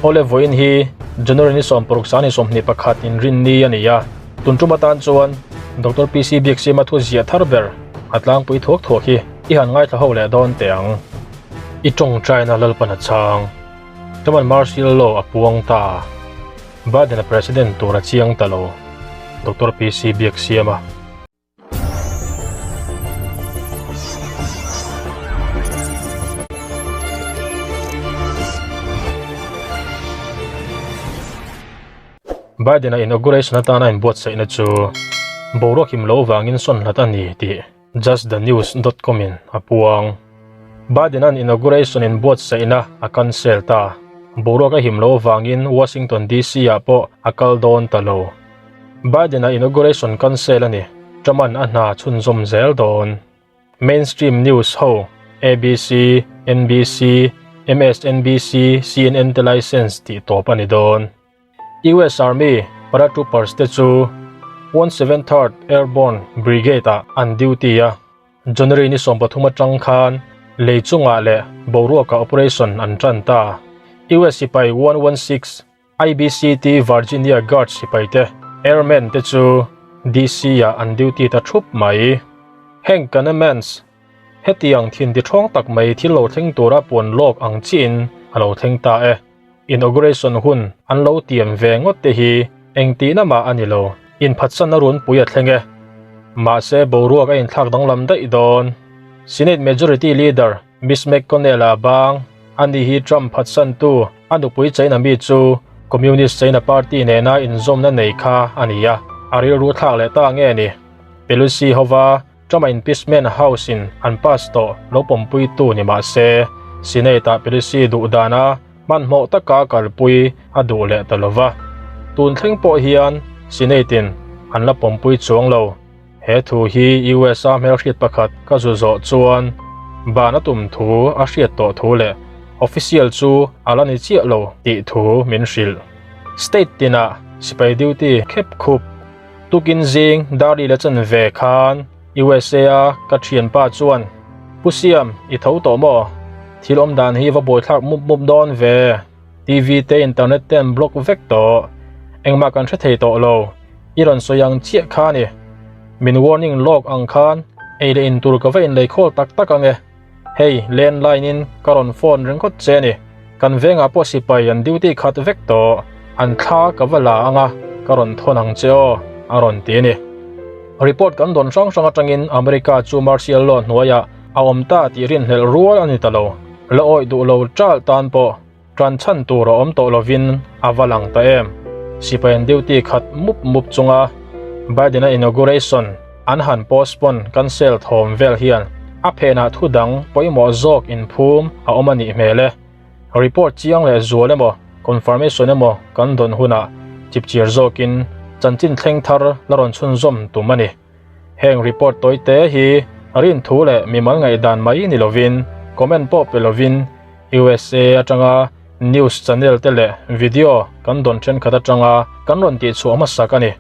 Awle vawiin hi January ni 16 sang ni 21 inrinni a ni a, tun tum atan chuan Doctor PC Biaksiama thu ziah thar ber a tlangpui thuak thuak hi i han ngaithla ho leh dawn teh ang. I tawngtaina Lalpan a chhang. Truman Martial Law a puang ta. Biden-a President tur a chiang ta lo. Doctor PC Biaksiama. Biden-a inauguration atana inbuatsaihna chu boruak him lo vangin sawn hlat a ni tih justthenews dot com in a puang. Biden-a'n inauguration inbuatsaihna a cancel ta. Boruak a him lo vangin Washington DC-ah pawh a kal dawn ta lo. Biden-a inauguration cancel a ni. Trump-a'n a hna chhunzawm zel dawn. Mainstream news ho, ABC, NBC, MSNBC, CNN te license tih tawp a ni dawn. US Army paratroopers te chu 173rd Airborne Brigade-ah an duty a, January ni 13 atang khan lei chungah leh boruakah operation an tan ta. US sipai 116 IBCT Virginia Guard sipai te Airmen te chu DC ah an duty ta thup mai. Hank Ganemans, Hetiang thin ti thawng tak mai thil lo thleng tura puan lawk ang chiin a lo thleng ta e. Inauguration hun an lo tiam ve ngawt te hi eng tihna mah a ni lo. Inphatsanna runpui a thleng e. Mahse boruak a inthlak danglam daih dawn. Senate Majority Leader Mitch McConnell-a bang a ni hi Trump phatsantu a nupui China mi chu Communist China Party nena inzawmna nei kha a ni a, a rilru thlak leh ta nge ni? Pelosi hova Trump-a impeachment house-in an pass tawh lo pawmpuitu ni mah se, Senate-ah Pelosi duh dana hmanhmawh taka kalpui a duh leh ta lo va. Tun thleng pawh hian Senate-in an la pawmpui chuang lo. He thu hi US-a hmelhriat pakhat ka zu zawh chuan ban a tum thu a hriat tawh thu leh official chu a la ni chiah lo tih thu min hrilh. State tinah sipai duty khep khup tukin zing dar leh chanve khan USA-a ka thianpa chuan, Pu Siam, i tho tawh maw? Thil awm dan hi va buaithlak mup mup dawn ve. TV te internet te an block vek tawh. Engmah kan hre thei tawh lo. I rawn sawi ang chiah kha ni. Min warning lawk ang khan ei leh in tur ka va inlei khawl tak tak ang e. Hei landline in ka rawn phone ringawt che ni. Kan vengah pawh sipai an duty khat vek tawh. An thla ka va la ang a, ka rawn thawn ang che aw, a rawn ti a ni. Report kan dawn hrang hrang atangin America chu martial law hnuaiah a awm ta tih rinhlelh rual a ni ta lo. La awih duh lo ṭalh tan pawh ṭan chhan tur a awm tawh lovin a va lang ta em. Sipai an duty khat mup mup chunga Biden-a inauguration an han postpone cancel thawm vel hian a phenah thu dang pawimawh zawk inphum a awm a nih hmel e. Report chiang leh zual emaw confirmation emaw kan dawn hunah chipchiar zawkin chanchin thleng thar la rawn chhunzawm tum a ni. Heng report tawi te hi rin thu leh mimal ngaihdan mai ni lovin comment pawh pe lovin USA atanga news channel te leh video kan dawn thenkhat atanga kan rawn tihchhuah hmasak a ni.